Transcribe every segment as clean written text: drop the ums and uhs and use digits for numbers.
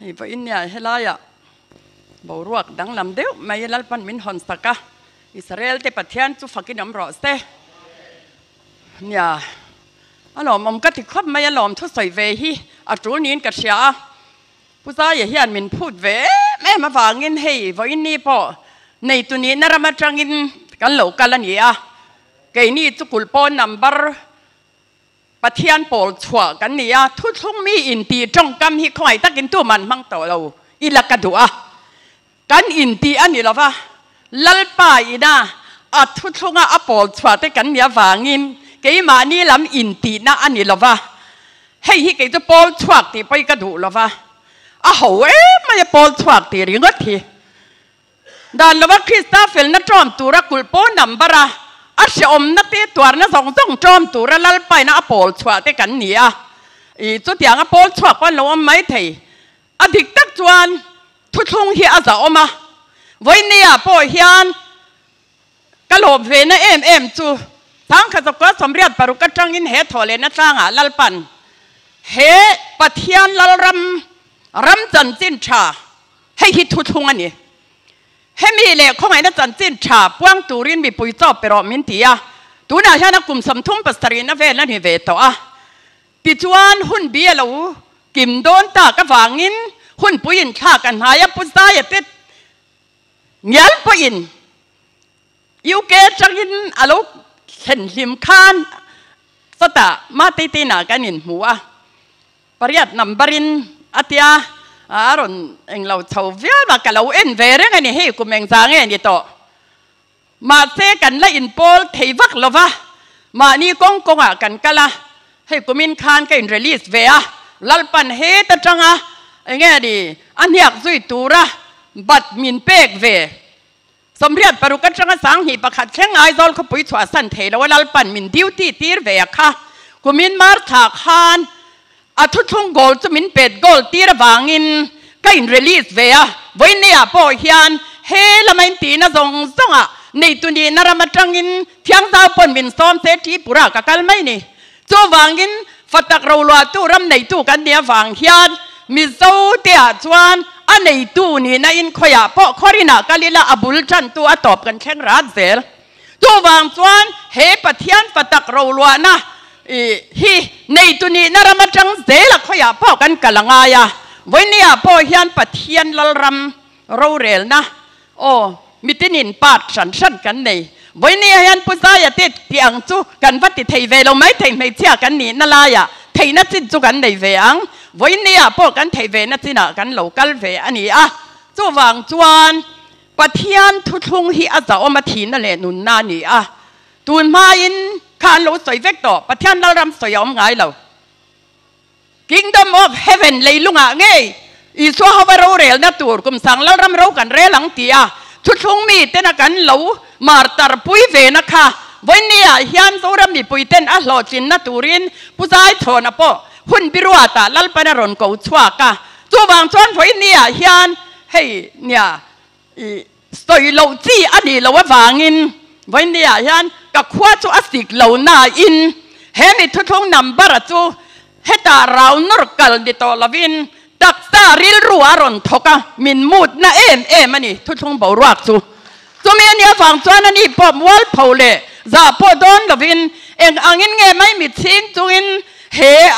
Hei vawiin nia helaiah boruak danglam deuh mai Lalpan min hawn sak a, Israel te Pathian chu fakin awm rawh se. Nia, a lawmawm ka ti khawp mai a lawm thusawi ve hi a tul niin ka hria a, Pu Zaia hian min phut ve em em avangin hei vawiin ni pawh neitu nihna ram atangin kan lo kal a ni a, keini chu kulh pawn number Pathian pawl chhuah kan ni a, thuthlung mi intih tawngkam hi khawngaih takin tuman hmang tawh lo ila ka duh a, kan intih a ni lova, Lalpa ina a thuthlunga a pawl chhuah te kan nih avangin keimahni lam intihna a ni lova, hei hi kei chu pawl chhuak tih pawhin ka duh lova, a ho em mai a pawl chhuak tih ringawt hi. Dan lova Krista felna ṭawm tura kulh pawn number a, a hrehawmna te tuarna zawng zawng ṭawm tura Lalpaina a pawl chhuah te kan ni a. I chutianga pawl chhuak pawh an lo awm mai thei. A dik tak chuan thuthlung hi a zahawm a. Vawinia pawh hian ka lawm ve na em em chu Thangkhat zakua 86 atangin he thawhlehna tlangah Lalpan he Pathian Lalram ram chanchin tha Hei hi thuthlung a ni. Hemi leh khawngaihna chanchin tha puang turin mipui chaw pe rawh min ti a, tunah hian a kum 37 a vel a ni ve tawh a. Tichuan hun bi a lo kim dawn tak avangin hunpui inthlak a hnai a, Pu Zaia te ngial pawhin UK atangin a lo thlen hlim khan chawtah Mate Tina kan inhmu a. Pariat number in a tia a rawn englo chho viau a, ka lo en ve reng a ni hei kum engzah nge ni tawh. Mahse kan la inpawl thei vak lo va, mahni kawng kawngah kan kal a, hei kumin khan ka in release ve a, Lalpan het atanga enge ni a hniak zui tura bat min pek ve. 86 atanga 21 thleng Aizawl khawpui chhuahsan thei lo a Lalpan min duty tir ve a kha. Kumin Martha khan a thuthlung goal chu min pet goal tir avangin ka in release ve a, vawinia pawh hian he lama in tihna zawng zawngah neitu nihna ram atangin thiangzau pawn min sawm se Tripura ka kal mai ni. Chuvangin fatak roluahtu ram neitu kan nih avang hian Mizo teah chuan a neitu nihna in khawiah pawh khawrinah kal ila a bul tantu a tawp kan thleng rat zel. Chuvang chuan he Pathian fatak roluahna hi neitu nihna ram atang zela khawiah pawh kan kal a ngai a. Vawinia pawh hian Pathian Lalram Rorelna, Aw, mitinin part hran hran kan nei. Vawinia hian Pu Zaia te tih ang chu kan va ti thei ve lo mai thei hmeichhia kan nihna laiah theihna chin chu kan nei ve ang. Vawinia pawh kan theih ve na chinah kan lo kal ve a ni a. Chuvang chuan Pathian thuthlung hi a zahawm a thihna leh nunna a ni a. Tun hmain kha an lo sawi vek tawh, Pathian Lalram sawi a awm ngai lo. Kingdom of Heaven leilungah ngei Isua hova rorelna tur kum sang Lalram ro kan rel ang tia thuthlung mi tena kan lo martar pui ve na kha vawinia hian Zoram mipui ten a hlawhtlinna turin Pu Zaichhawna pawh hun biruatah Lalpan a rawn ko chhuak a. Chuvang chuan vawinia hian hei nia i sawi loh chi a nih loh avangin vawinia hian ka khua chu a sik lo nain he mi thuthlung number a chu Hetah rau nawr kal ni tawh lovin taksa rilru a rawn thawk a, min mutna em em a ni thuthlung boruak chu. Chumi a nih avang chuan ani pawh mualpho leh zah pawh dawn lovin eng angin nge mai mitchhing chungin he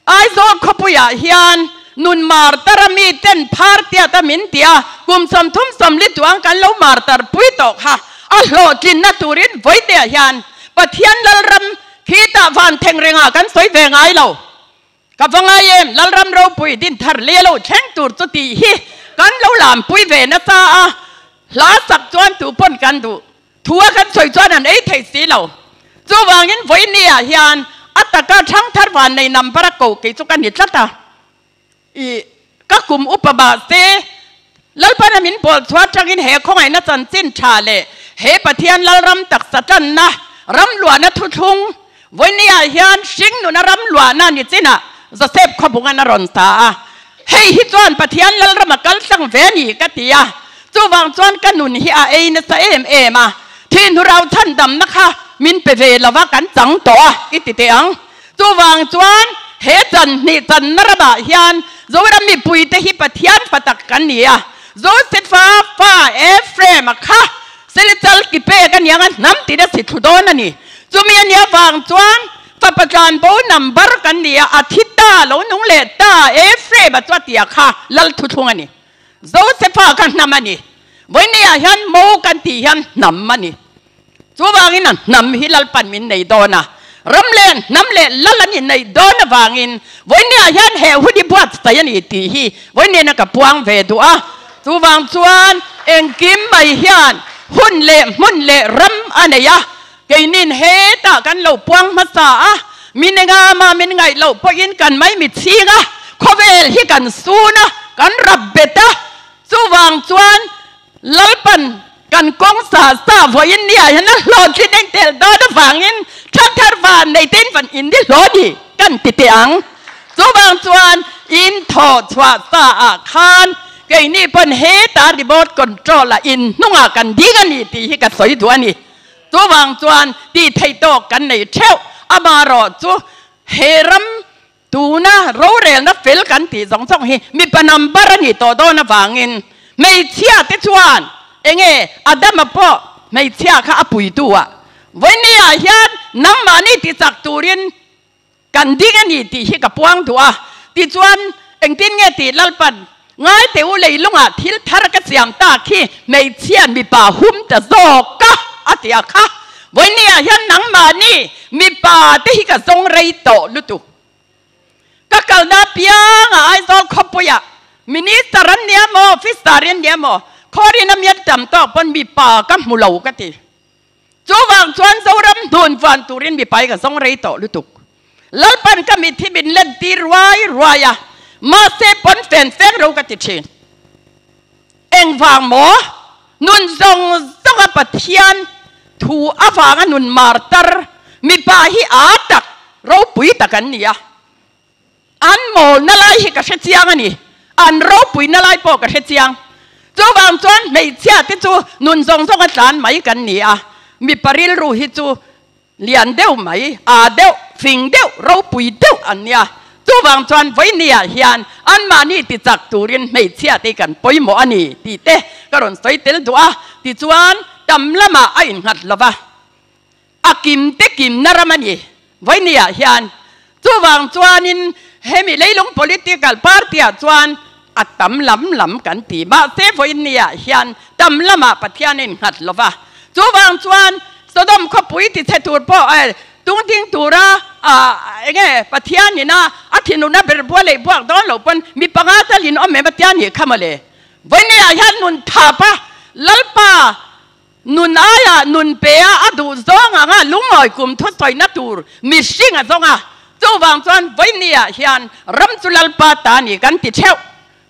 Aizawl khawpuiah hian nun martar a mi ten phar tiat a min ti a, kum 30 40 tuang kan lo martar pui tawh kha a hlawhtlinna turin vawitea hian Pathian Lalram Khitah van theng rengah kan sawi ve ngai lo. Ka va ngai em, Lalram ropui din thar leh lo thleng tur chu tih hi kan lo lampui ve nasa a, hla sak chuan tu pawn kan duh. Thu a kan sawi chuan an ei thei si lo. Chuvangin vawinia hian a taka thangthar van nei number a ko kei chu ka ni tlat a. I ka kum upa mahse Lalpana min pawl chhuah atangin he khawngaihna chanchin tha leh he Pathian Lalram taksa tanna ram luahna thuthlung vawinia hian hringnuna ram luahna ni chinah Joseph khawbungan a rawn sa a. Hei hi chuan Pathian Lalram a kal tlang ve a ni ka ti a. Chuvang chuan ka nun hi a ei nasa em em a. Thihnu rau chhandamna kha min pe ve lova kan chang tawh a i ti teh ang. Chuvang chuan he chan hnih channa ramah hian Zoram mipui te hi Pathian fa tak kan ni a, Josefa fa Ephraim-a kha Selichal ki pek a niang a, hnam tina si thlu dawn a ni. Chumi a nia vang chuan fapa tlanbo number kan ni a, a thi ta, lo nung leh ta, Ephraim-a chu a tia kha lal thuthlung a ni. Josefa kha hnam a ni. Vawinia hian mo kan tih hian hnam a ni. Chuvangin a hnam hi Lalpan min nei dawn a, ram leh hnam leh lal an inneih dawn avangin vawinia hian he hun hi buatsaih a ni tih hi vawinia ka puang ve duh a. Chuvang chuan engkim mai hian hun leh hmun leh ram a nei a, keinin hetah kan lo puang hmasa a, min enga mah min ngaih loh pawhin kan maimi chhing a, khawvel hi kan sun a, kan rap bet a, chuvang chuan Lalpan kan kawng sa sa vawiin nia hian a hlawhtlin eng tel dawn avangin thangthar van nei tein van in ni hlaw ni kan ti teh ang. Chuvang chuan in thawh chhuah sa ah khan keini pawn heta remote control ah in hnungah kan ding a ni tih hi ka sawi duh a ni. Chuvang chuan tih theih tawk kan nei theuh. Amaherawh chu he ram Tuna rorelna fel kan tih zawng zawng hi mipa number a nih tawh dawn avangin hmeichhia te chuan enge Adama pawh hmeichhia kha a puitu a, vawinia hian nangmahni ti chak turin kan ding a ni tih hi ka puang duh a, tichuan engtin nge tih Lalpan ngai teh u leilungah thil thar ka siam tak hi hmeichhian mipa hum ta zawk a a ti a kha. Vawinia hian nangmahni mipa te hi ka zawng rei tawh lutuk. Ka kalna piangah Aizawl khawpuiah Minister an nia maw, Officer an nia maw, khawrin a miat tam tawk pawn mipa ka hmu lo ka ti. Chuvang chuan Zoram hnun van turin mipa hi ka zawng rei tawh lutuk. Lalpan ka mit hi min len tir ruai ruai a, mahse pawn fen feng ro ka ti thin. Engvang maw? Nun zawng zawnga Pathian thu avanga nun martar mipa hi aa tak ropui tak an ni a. An mawlna lai hi ka hre chiang a ni. An ropuina lai pawh ka hre chiang. Chuvang chuan hmeichhia te chu nun zawng zawng a tlan mai kan ni a, mipa rilru hi chu lian deuh mai, aa deuh, fing deuh, ropui deuh an nia. Chuvang chuan vawinia hian anmahni ti chak turin hmeichhia te kan pawimawh a ni tih te ka rawn sawi tel duh a. Tichuan tam lamah a innghat lo va. A kim te kimna ram a ni vawinia hian. Chuvang chuanin hemi leilung political party ah chuan a tam lam lam kan ti. Mahse vawinia hian tam lamah Pathian a innghat lo va. Chuvang chuan Sodom khawpui ti chhe tur pawh tungding tura enge Pathian ina a thinurna ber bua leh buak dawn lo pawn mi panga tal in awm em a tia nih kha mawle. Vawinia hian nun thap a Lalpa Nun aiah nun pe a a duh zawng anga lungawi kum thawsawina tur mihring a zawng a. Chuvang chuan vawinia hian ram chu Lalpa ta ni kan ti theuh.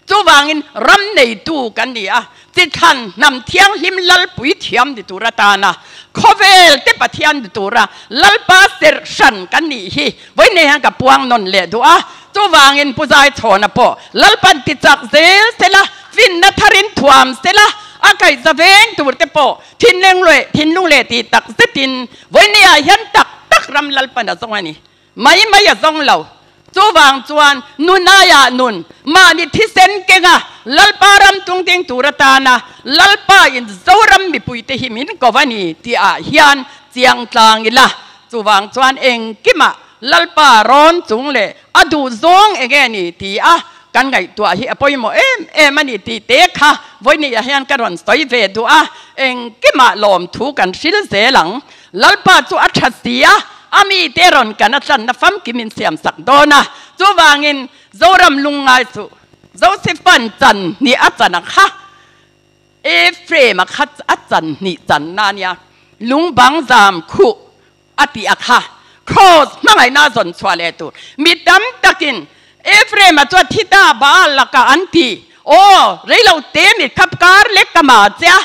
Chuvangin ram neitu kan ni a, chithlan hnam thianghlim Lalpui thiam ni tur atana khawvel te Pathian ni tura Lalpa serh hran kan nih hi vawinia hian ka puang nawn leh duh a. Chuvangin Pu Zaichhawna pawh Lalpan ti chak zel sela, finna tharin thuam sela, a kaihza veng tur te pawh thinleng leh thinlung leh tih tak zetin vawinia hian tak tak ram Lalpan a zawng a ni. Mai mai a zawng lo. Chuvang chuan nun aiah nun, mahni thisen kenga Lalpa ram tungding tur atana Lalpa in Zoram mipuite hi min ko a ni tihah hian chiang tlang ila. Chuvang chuan engkimah Lalpa rawn chung leh a duh zawng eng nge ni ti a kan ngaihtuah hi a pawimawh em em a ni tih te kha vawinia hian ka rawn sawi ve duh a, engkimah lawmthu kan hril zel ang. Lalpa chu a tha si a, a mite rawn kan a tlanna famkim in siam sak dawn a, chuvangin Zoram lungngai chu Josephan chan hnih a chan a kha. Ephraim-a kha a chan hnih channa a nia, lungbang zam khuh a tih a kha, Kraws hmangaihna a zawn chhuah leh tur. Mi tam takin Ephraim-a chu a thi ta, Baal lakah an ti. Aw, reilo te mit khap kar lek ka ma che a,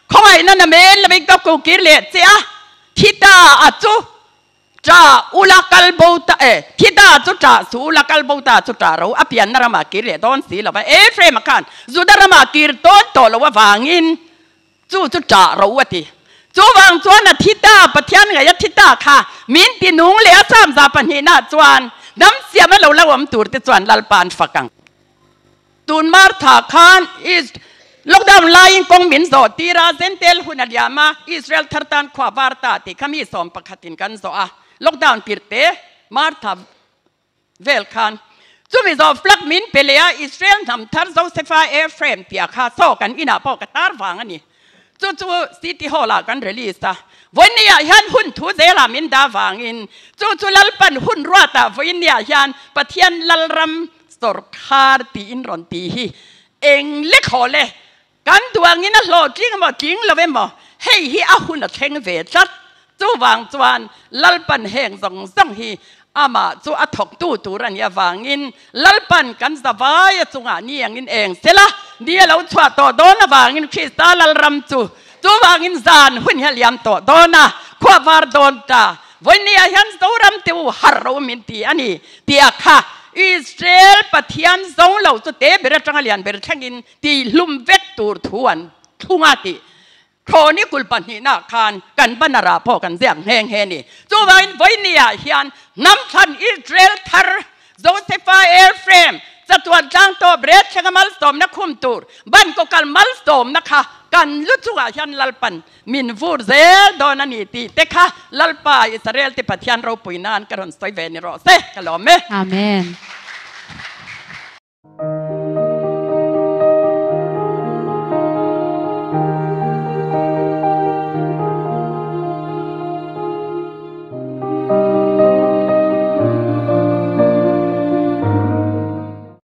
khawngaihna na men lovin ka kukir leh che a, thi ta a chu. Ṭah ula kal bo ta e, thi ta chu ṭah su ula kal bo ta chu ṭah ro, a pianna ramah kir leh dawn si lo va, Ephraim-a khan Juda ramah kir tawn tawh lo avangin chu chu ṭah ro a ti. Chuvang chuan a thi ta, Pathian ngaih a thi ta kha min ti nung leh a samza pahnihnah chuan dam siam a lo la awm tur te chuan Lalpa an fak ang. Tun Martha khan Is lockdown laiin kawng min zawh tir a, Zentel hun a liam a, Israel thar tan khua var ta tih kha mi sawm pakhatin kan zawh a, lockdown tirh te Martha vel khan chumi zawh flag min pe leh a, Israel hnam thar Josepha Ephraim tia kha saw kan inah pawh ka tar vang a ni. Chu chu City Hall ah kan release a, vawinia hian hun thu zelah min dah vangin chu chu Lalpan hun ruatah vawinia hian Pathian Lalram Sawrkhar tiin rawn ti hi eng lek haw le, kan duangin a hlawhtling emaw tling lo emaw hei hi a hun a thleng ve tlat. Chuvang chuan Lalpan heng zawng zawng hi amah chu a thawktu tur a nih avangin Lalpan kan zavai a chungah ni angin eng sela ni a lo chhuah tawh dawn avangin Krista Lalram chu chuvangin zan hun hi a liam tawh dawn a, khua var dawn ta. Vawinia hian Zoram te u harh ro min ti a ni tih a kha Israel Pathian zawng lo chu te ber atanga lian ber thlengin tihhlum vek tur thu an thlung a tih Thlawni kul pahnihna khan kan banner ah pawh kan ziak nghe nghe ni. Chuvangin vawinia hian hnam thlan Israel thar Josepha Ephraim chatuan tlang tawp ret thlenga malsawmna khum tur ban kaw kal malsawmna kha kan lu chungah hian Lalpan min vur zel dawn a ni tih te kha Lalpa Israel te Pathian ropui nan ka rawn sawi ve ni rawh se ka lawm e. Amen.